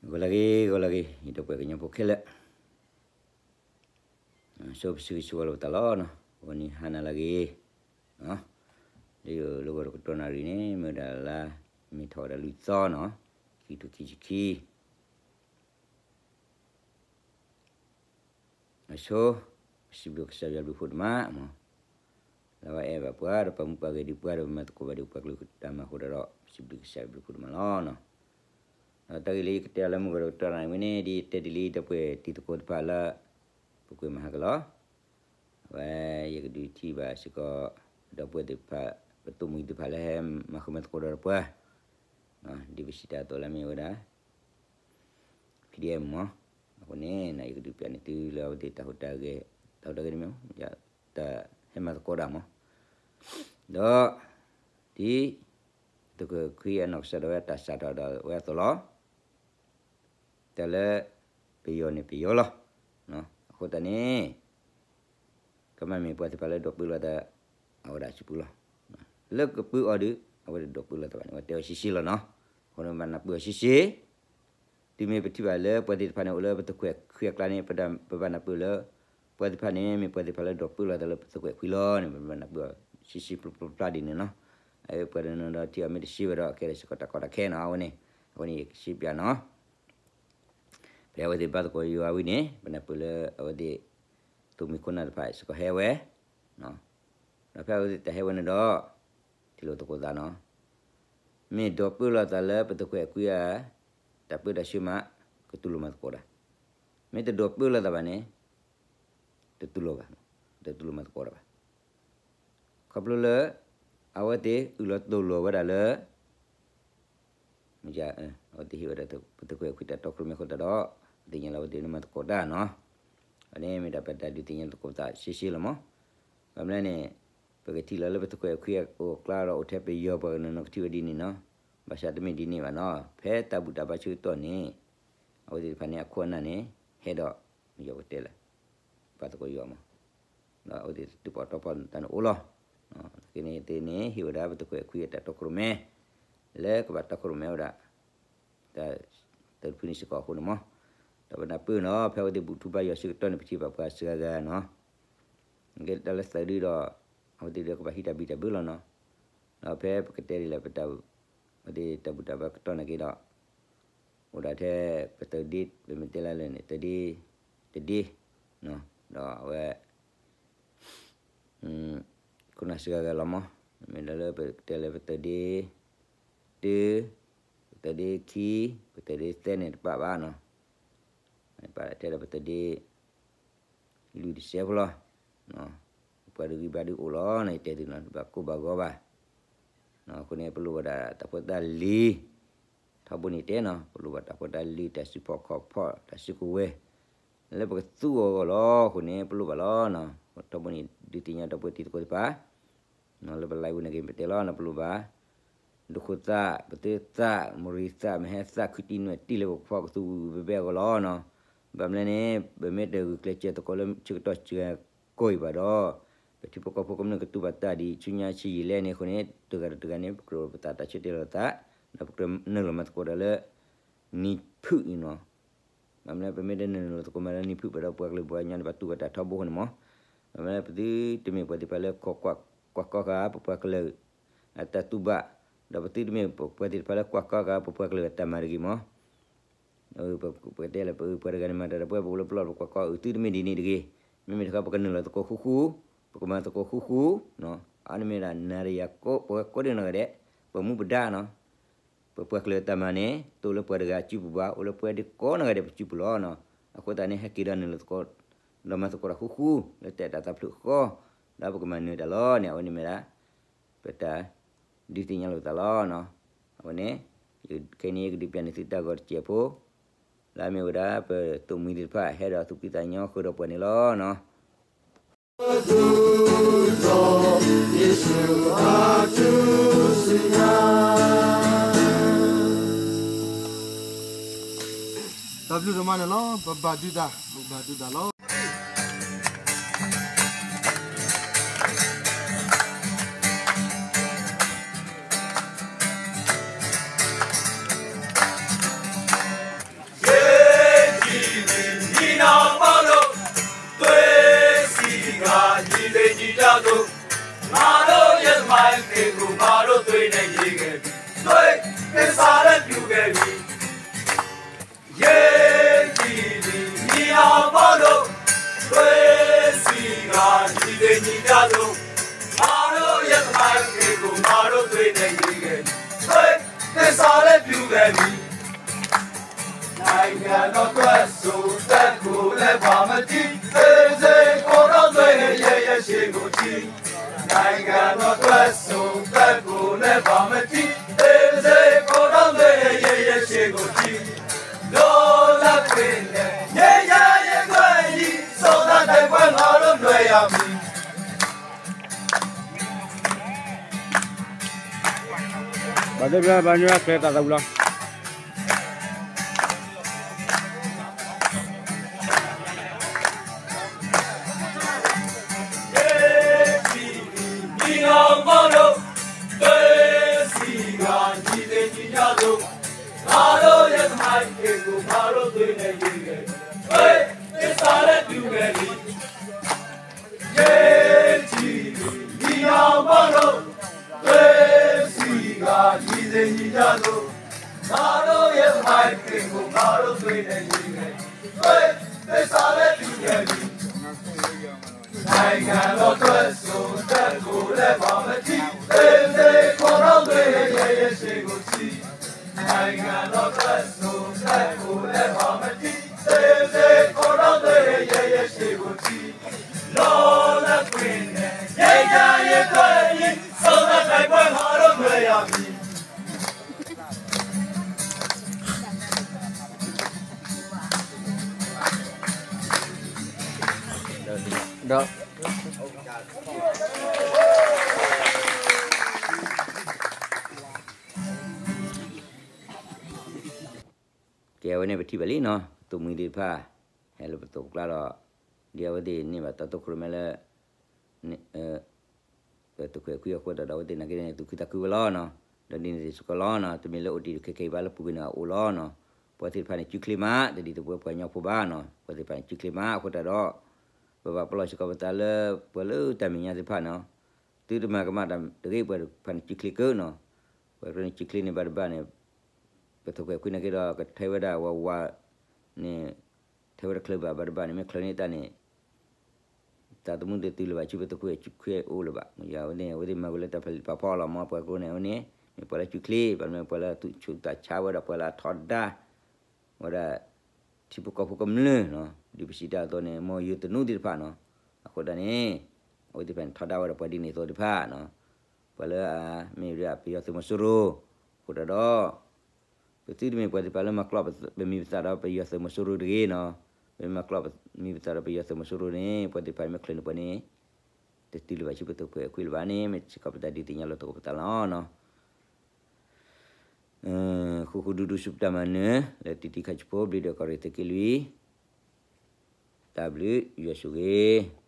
ဂီၤလၢအဂ့ၤ ဂီၤလၢအဂ့ၤ ယဒီပုၢ်ဝဲၢ်ကညီဖိခဲလၢာ်, ဆိပစံးက့ၤဆူအလီၤပသးလီၤနီၤ, ဂီၤနံၤဟါနၤလၢအဂ့ၤ, လၢယအိၣ်လၢဂီၤတကတီၢ်နၣ်ရံၣ်န့ၣ် မ့ၢ်ဝဲဒၣ်လါမ့ၤထီၣ်ဝဲဒၣ်လွံၢ်သီနီၤ, ခံကထိခံဆံခံ အဆိ, ပစံးဘျုးကစၢ်ယွၤဘျုးဖှိၣ်တမးမး, လၢအဝဲအဲၣ်ဘၣ်ပှၤဒီးပာ်မူပာ်ဂဲၤဒံးပှၤဒီးပမၤသကိးဘၣ်ဒံးပှၤကလုာ်တၢ်မၤအဃိဒီး ပစံးဘျုးကစၢ်ယွၤဘျုးဖှိၣ်တမးလီၤနီၤ. ဒီးတၢ်ဂ့ၢ်လၢယကတဲအီၤလၢမုၢ်ဂီၤတကတီၢ်နၣ်ရံၣ်ဝဲန့ၣ် ဒ်ယတဲဒ်လံ ဒီပုၢ်ဝဲၢ်တံၤသကိးတဖၣ်လၢ ပူၤကွံာ်မၤဟါကလီၤ အဝဲယကဒုးထံၣ်ဘၣ်စ့ၢ်ကီး ဒီပုၢ်ဝဲၢ်သ့ၣ်တဖၣ် ပသိၣ်မှံၤသ့ၣ်တဖၣ်လၢဟဲမၤဃုာ်မၤသကိးဒီးပှၤ, ဒ်ပစံးတၢ်အသိးလၢမ့ၢ်ဝဲဒၣ် PDF မး, အဃိန့ၣ် ယကဒုးပျၢ်န့ၢ်သုလၢအဝဲသ့ၣ်တၢ်ဟူးတၢ်ဂဲၤ တၢ်ဟူးတၢ်ဂဲၤန့ၣ်မ့ၢ် တၢ်ဟဲမၤသကိးတၢ်မး, ဒီး ဒ် သုးခိၣ်အဲၣ်ခွံအနီၢ်ကစၢ်ဒၣ်ဝဲတၢ်စးထီၣ်ဒီးဝဲအသိးလီၤ. တၢ်လၢ ပယီၤန့ၣ်ပယီၤလီၤ. အဃိသတးန့ၣ် ကမၣ်မ့ၢ်ပှၤသ့ၣ်တဖၣ်လၢဒိးပၢလီၤသး အဝဲဒၣ်စုပူၤလီၤ. လၢကပၢအီၤဒီး အဝဲဒၣ်ဒိးပၢလီၤသးဘၣ်န့ၣ် အဝဲတဲအီၤရှဲရှဲလီၤနီၤ. အဃိန့ၣ် ဘၣ်နၢ်ပၢၢ်အီၤရှဲရှဲ တုၤမ့ၢ်ပထံၣ်ဘၣ်လၢပှၤသ့ၣ်တဖၣ်န့ၣ် အိၣ်လၢပသုးခွဲးခွံအကျါန့ၣ် ပဘၣ်နၢ်ပၢၢ်လၢ ပှၤသ့ၣ်တဖၣ်န့ၣ် မ့ၢ်ပှၤသ့ၣ်တဖၣ်လၢဒိးပၢလီၤသးလၢပသုးခွဲးခွံလီၤန့ၣ် ပဘၣ်နၢ်ပၢၢ်အီၤရှဲရှဲပျီပျီပျီဒ်န့ၣ်နီၤ. ပှၤတနီၤဒီးထံၣ်အီၤမ့ၢ်တရှဲဘၣ်ဒီး ကဲထီၣ်စ့ၢ်ကီးတၢ်ကီတၢ်ခဲနီၤ အဝဲန့ၣ်, အဃိန့ၣ် ယကရှဲပျၢ်နီၤ ဖဲအဝဲသ့ၣ်ဘါသကိးယွၤဝံၤန့ၣ် ပနၢ်ပၢၢ်လၢအဝဲသ့ၣ် သိၣ်မှံၤခိၣ်နၢ်တဖၣ်စ့ၢ်ကီးဟဲဝဲ, ဒီးဖဲအဝဲသ့ၣ်တၢ်ဟဲဝဲန့ၣ်ဒီး ထံၣ်လိာ်သကိးသးနီၤ, မ့ၢ်ဒိးပၢလီၤသးလၢပသုးခွဲးခွံဧါ, တၢ်ပၢတၢ်ဆှၢမး ကတူၢ်လိာ်မၤသကိးတၢ်, မ့ၢ်တဒိးပၢလီၤသးဘၣ်န့ၣ် တတူၢ်လိာ်ဘၣ်, တတူၢ်လိာ်မၤသကိးတၢ်ဘၣ်. ခီဖျိလၢ အဝဲသ့ၣ်အုၣ်လီၤသိၣ်လိာ်ဝဲဒၣ်လၢ မ့ၢ် အဝဲသ့ၣ်ဟ့ၣ်ဝဲဒၣ် ပသုးခွဲးခွံတၢ်တီခိၣ်ရိၣ်မဲအဃိသတးဒီး ပသ့ၣ်ညါလၢအဝဲသ့ၣ်လၢမၤသကိးတၢ်နီၤ. အန့ၣ်မ့ၢ်ဒၣ်ပတၢ်ဒုးသ့ၣ်ညါသကိးပသးရှဲရှဲလီၤမး. ဘၣ်မနုၤလဲၣ်န့ၣ် ပကထံၣ်လီၤလၢပသုးခွဲးခွံအကျါဒီးအိၣ်ထဲပယီၤပှၤကနၢၤနီၢ်ကထံၣ်ဝဲဒ်န့ၣ်နီၤ. ဘၣ်ဆၣ်တမ့ၢ်ဒ်န့ၣ်ဘၣ်နီၤ. ဖဲတၢ်ဘူၣ်တၢ်ဘါဆၢကတီၢ်န့ၣ် အဝဲသ့ၣ်တဖၣ်န့ၣ် အခိၣ်အနၢ်န့ၣ် ဟဲဒီး မ့ၢ်ယီၤပတဲလၢ ပာ်သကိးယွၤမး ဒီးအဝဲသ့ၣ်တပာ်တီပာ်သးန့ၣ်အိၣ်လီၤ. သနာ်က့န့ၣ် သ့ၣ်န့ၣ် ဟ့ၣ်ဝဲဒၣ်ပသုးခွဲးခွံအတၢ်တီခိၣ်ရိၣ်မဲ လၢကဘၣ်တီခိၣ်ရိၣ်မဲဝဲဒၣ် တၢ်သၢတဖုန့ၣ်စ့ၢ်ကီးအဃိန့ၣ်မး. ဒီးပနၢ်ပၢၢ်နီၤ ဖဲအဝဲသ့ၣ်ဘူၣ်ထီၣ်ဘါယွၤဆၢကတီၢ်န့ၣ် ပထံၣ်ဘၣ်ပှၤစှၤဂၤနီၤ. ကဲတၢ်လၢသၢဒုဒီး အဝဲသ့ၣ်ဒီးကဘၣ်ဟံးတၢ်ဘံၣ်တၢ်ဘၢလီၤနီၤ. ဒီးဖဲပကတဲဒ်လဲၣ် ပတၢ် အဝဲသ့ၣ်တၢ်ဘူၣ်တၢ်ဘါကတီၢ်နာ်က့ဒီး အိၣ်ဒၣ်ထဲပသုးဒ့ ပမ့ၢ်တဲလၢလၢာ်န့ၣ် သုးဒ့ တဒ့ ဒီးအဝဲ ခိၣ်နၢ်စှၤဂၤလီၤမး, မ့ၢ်လၢလၢပတဲလၢပသုးဒ့ တၢ ပသုးဒ့ခံ ပသုးဒ့သၢန့ၣ်တပာ်ဘၣ်နီၤ, ပာ်ထဲဒီးပသုးဒ့ လွံၢ်တစဲးဖိလီၤ. ပှၤဒုးဂံၢ်ဘါဒုးအိၣ်လီၤန့ၣ် ယတဲသုနီၤ တဘၣ်ကိၢ်ဘၣ်ဂီၤဘၣ်. အဃိန့ၣ် ပလိၣ်ဘၣ်ဒၣ်တၢ်ဖိတၢ်လံၤ ထီဘိန့ၣ်တဲနီၤ ပလိၣ်ဘၣ်တၢ်ဖိတၢ်လံၤ တၢ်စုဖီၣ်ခီၣ်ဖီၣ် တၢ်စုကဝဲၤ လၢပကသူအီၤအဂီၢ်လီၤ. အဃိန့ၣ် ပလိၣ်ဘၣ်လီၤ. ထီဘိန့ၣ် ဒုးသ့ၣ်ညါဒီပုၢ်ဝဲၢ်တံၤသကိးသ့ၣ်တဖၣ် လၢပ live ပူၤန့ၣ်က့ၤ ပတဲလီၤနီၤ ပလိၣ်ဘၣ် ဒိခိၣ်သၣ် ပသ့သၣ် မရံသၣ် မဟဲသၣ် ခုတံၢ်နွဲၣ်တံၢ်လၢပကဖီၣ်ကသူဘဲဘဲအဂီၢ်လီၤနီၤ. ဘၣ်မနုၤလဲၣ်န့ၣ် ပမ့ၢ်တဂုာ်ကျဲးစၢးသကိးလၢဆၢကတီၢ်စှၤကိးအံၤဘၣ်ဒီး ပထံဖိကီၢ်ဖိကမျၢၢ်ကတူၢ်ဘၣ်တၢ်ဒ်ဆူညါဆံးယံာ်လဲၣ်န့ၣ်အဃိန့ၣ် တဂၤဒီးတဂၤန့ၣ် ပကြၢးပသးတၢ်ဆၢတဲာ်လီၤသး ဒီးပကြၢးနုာ်လီၤမၤသကိးတၢ်လၢ နံၤဖုၣ်အံၤနီၤ. ဘၣ်မနုၤလဲၣ် ပမ့ၢ်တနုာ်လီၤသကိးမးလၢနံၤဖုၣ်ဘၣ်ဒီး ပှၤကလုာ်ပှၤကညီန့ၣ်ဘၣ်တူၢ်ဘၣ်တၢ်ထီဘိအဃိန့ၣ်မး. ဘၣ်မနုၤလဲၣ် ပသုတမ့ၢ်ပှၤသ့ၣ်တဖၣ်လၢကွၢ်ကီဃာ်ပပှၤကလုာ် အတၢ်တူၢ်ဘၣ် ဒီးပသုတမ့ၢ်ပှၤသ့ၣ်တဖၣ်လၢကွၢ်ကီဃာ်ပပှၤကလုာ်အတၢ်မၤတဂ့ၤမး. ပကတဲလၢပပှၤတဂၤန့ၣ်မၤတၢ်ဒီးပဝဲပအိၣ်လၢပလီၢ်ပကွၢ်ကီအီၤ သုတမ့ၢ်ဒ်န့ၣ်တဂ့ၤ. မ့မ့ၢ်တခီပကနုာ်လီၤသကိးဃူဃူ ပကမၤသကိးဃူဃူ အါန့ၣ်မ့ၢ်ဒၣ်နၤဒီးယၤ ပဝဲကိးဒဲးနီၢ်ဂၤဒဲး ပမူပဒါနီၤ. ပပှၤကလုာ်အတၢ်မၤန့ၣ် တအိၣ်လၢပှၤတဂၤအစုပူၤဘၣ် အိၣ်လၢပဝဲဒၣ်ကိးနီၢ်ဂၤဒဲးပစုပူၤလီၤ. အဃိသတးန့ၣ် ဟဲက့ၤဒီးနုာ်လီၤသကိး ဒီးမၤသကိးတၢ်ဃူဃူ လၢတၢ်အဲၣ်တၢ်သးဖျၢၣ်ဃီ ဒီးပကမၤနၢၤတၢ်လီၤန့ၣ် အဝဲန့ၣ်မ့ၢ်ဒၣ် ပတၢ်ဒုးသ့ၣ်ညါလိာ်သးလီၤ. အဝဲန့ၣ် ခဲအံၤန့ၣ် ယကဒုးပျၢ်န့ၢ်သုတၢ်ဂီၤတစဲးဖိ လၢအမ့ၢ်ဝဲဒၣ် ပသိၣ်မှံၤသ့ၣ်တဖၣ် ဟဲဒီးသူၣ်ဖှံသးညီဃုာ်ဒီးပှၤန့ၣ်လီၤ. တၢ်ဘျုးဒိၣ်မးန့ၣ်လီၤ. ပဘၣ်ဒုးတၢ် ပဘၣ်ဒုးတၢ်လီၤ. တၢ်ဘျုးဒိၣ်မးန့ၣ်လီၤ. မၤဒိၣ်ယသးမၤက့ၤကိၣ် မၤဒိၣ်သွ့န့ၣ်ယံၤဂ့ၤ, သွ့သ့စးလၢပျုၤဂ့ၤလံ, ယ့ၢ်ထံလံၤမံအီၤဘီဒိၣ်, သွ့စံဂၤ ယံၤသ့ၣ်ညံၤဒၣ်သိး, မၤဒိၣ်ယသးမၤက့ၤကိၣ် မၤဒိၣ်သွ့န့ၣ်ယံၤဂ့ၤ, သွ့သ့စးလၢပျုၤဂ့ၤလံ. နိုင်ငံတော်အတွက် ဆိုတတ်ကိုလည်း ဘာမသိသေးစေ ကိုတော့သွေးရဲ့ ရဲ့ ရဲ့ ရှိကိုကြည့် နိုင်ငံတော်အတွက် ဆိုတတ်ကိုလည်း ဘာမသိသေးစေ ကိုတော့သွေးရဲ့ ရဲ့ ရဲ့ ရှိကိုကြည့် လွတ်လပ်ခွင့်နဲ့ ငြိမ်းချမ်းရေးအတွက် စွန့်စားတိုက်ပွဲ ငါတို့လွှဲရမည်. ဘၣ်သ့ၣ်ဖျါ ဘၣ်ညီကျဲတၢ်သးဝံၤလီၤ. မီၤဒိၣ် သွ့စံဂၤ ယံၤသ့ၣ်ညံၤဒၣ်သိး, မၤဒိၣ်ယသးမၤက့ၤကိၣ် မၤဒိၣ်သွ့န့ၣ်ယံၤဂ့ၤ, သွ့သ့စးလၢပျုၤဂ့ၤလံ. ယ့ၢ်ထံလံၤ မံအီၤဘီဒိၣ်, သွ့စံဂၤ ယံၤသ့ၣ်ညံၤဒၣ်သိး, မၤဒိၣ်ယသးမၤက့ၤကိၣ် မၤဒိၣ်သွ့န့ၣ်ယံၤဂ့ၤ, သွ့သ့စးလၢပျုၤဂ့ၤလံ. နိုင်ငံတော်အတွက် ဆိုတတ်ကိုလည်း ဘာမသိသေးစေ ကိုတော့သွေးရဲ့ ရဲ့ ရဲ့ ရှိကိုကြည့် နိုင်ငံတော်အတွက် ဆိုတတ်ကိုလည်း ဘာမသိသေးစေ ကိုတော့သွေးရဲ့ ရဲ့ ရဲ့ ရှိကိုကြည့် လွတ်လပ်ခွင့်နဲ့ ငြိမ်းချမ်းရေးအတွက် စွန့်စားတိုက်ပွဲ ငါတို့လွှဲရမည်. ဒီး ကဲ အဝဲန့ၣ်ပထံၣ်ဘၣ်လံနီၤ, ပသိၣ်မှံၤသ့ၣ်တဖၣ် ဟဲလၢပသိးပကျါဒီး ဒ်အဝဲသ့ၣ်န့ၢ်ဘၣ်တၢ်တိာ်ခိၣ်ရိၣ်မဲလၢ သုးခွဲးခွံအဃိသတးဒီး အဝဲသ့ၣ်နာ်က့န့ၣ် သူၣ်ခုသးခုဝဲလီၤနီၤ, ဒီးဒ်န့ၣ်စ့ၢ်ကီးလီၤနီၤ, တမ့ၢ်လၢအိၣ်တ့ၢ်တခဲကဲဘၣ် လၢပူၤကွံာ်န့ၣ်အအိၣ်လီၤနီၤ, ပှၤသ့ၣ်တဖၣ်န့ၣ် စုချ့မး တဒ်သိးပဝဲပှၤကညီဖိဘၣ်နီၤ, ပှၤသ့ၣ်တဖၣ်န့ၣ် စုချ့မး အဃိသတးဒီး ပဘၣ်ပလီၢ်စ့ၢ်ကီးပသးလၢ ပှၤလၢတၢ်မဲာ်ညါသ့ၣ်တဖၣ်နီၤ, သုတမၤကမၣ်တၢ်တဂ့ၤ ပှၤသ့ၣ်တဖၣ်န့ၣ် စုချ့ကၢနီၤ, ပှၤတဖၣ်န့ၣ် စုချ့န့ၣ်ဘၣ်တဘၣ်န့ၣ် ပသိၣ်ခွဲးခွံနာ်က့ဒီး ကထဲဝဲဒၣ်ဝးဝးန့ၣ် ထဲဝဲတချုးဘၣ်ဘၣ်တဘၣ်န့ၣ် မ့ၢ်ချုးန့ၢ်တၢ်န့ၣ် တၢ်သမူတတုၤလၢၤဘၣ် ဆူပသိၣ်ခွဲး စုချ့အိၣ်လၢၤဘၣ်, အဝဲန့ၣ် အဝဲသ့ၣ်မၤဝဲလၢတၢ်ဖးလံာ်ဖးဖီလီၤမး, ပှၤကိးန့ၣ် အဝဲန့ၣ် မ့ၢ်ပှၤလၢစုချ့ ဘၣ်မနုၤပှၤလၢသူၣ်ဆူၣ်သးဆါဝဲဒီး ပှၤလၢအထီဒါ ဝဲဒၣ် ထံဖိကီၢ်ဖိကမျၢၢ်နီၤ, ဒ်ပစံးတၢ်အသိးန့ၣ် မ်ယိၤသနူသ့ၣ်တဖၣ်နီၤ, အဃိသတးန့ၣ် အဝဲသ့ၣ်တဖၣ်န့ၣ် ထီဒါဝဲဒီးပှၤဒ်န့ၣ်အသိးသ့ၣ်တဖၣ်နီၤ, ပှၤလၢအမ့ၢ်ဝဲဒၣ်ပယီၤသုးမီၤစိရိၤ, အဃိသတးဒီး ပသုတမ့ၢ်ပှၤသ့ၣ်တဖၣ်လၢမၤကျီၢ်ပမံၤပသးဒီးပယီၤသုးမီၤစိရိၤတဂ့ၤနီၤ, ပမၤကျီၢ်မံၤပသးဒီးပယီၤသုးမီၤစိရိၤန့ၣ် ပှၤသ့ၣ်တဖၣ်မ့ၢ်ချုးန့ၢ်ပှၤန့ၣ် တတုၤလၢၤဘၣ်ဆူပသိၣ်ခွဲးအခွံလၢၤဘၣ်န့ၣ် မ့ၢ်စ့ၢ်ကီးပတၢ်ဒုးသ့ၣ်ညါလီၤသကိးပသးလီၤနီၤ. ဃူဃူဒူဒူဆူပတၢ်မၤနၢၤ လၢတံၤတံၤခါဆူဖိ ဘျုးဒီးကီၢ်ရ့ၣ်သုးက့လွံၢ်, တၢ်ဘျုးယွၤဆိၣ်ဂ့ၤ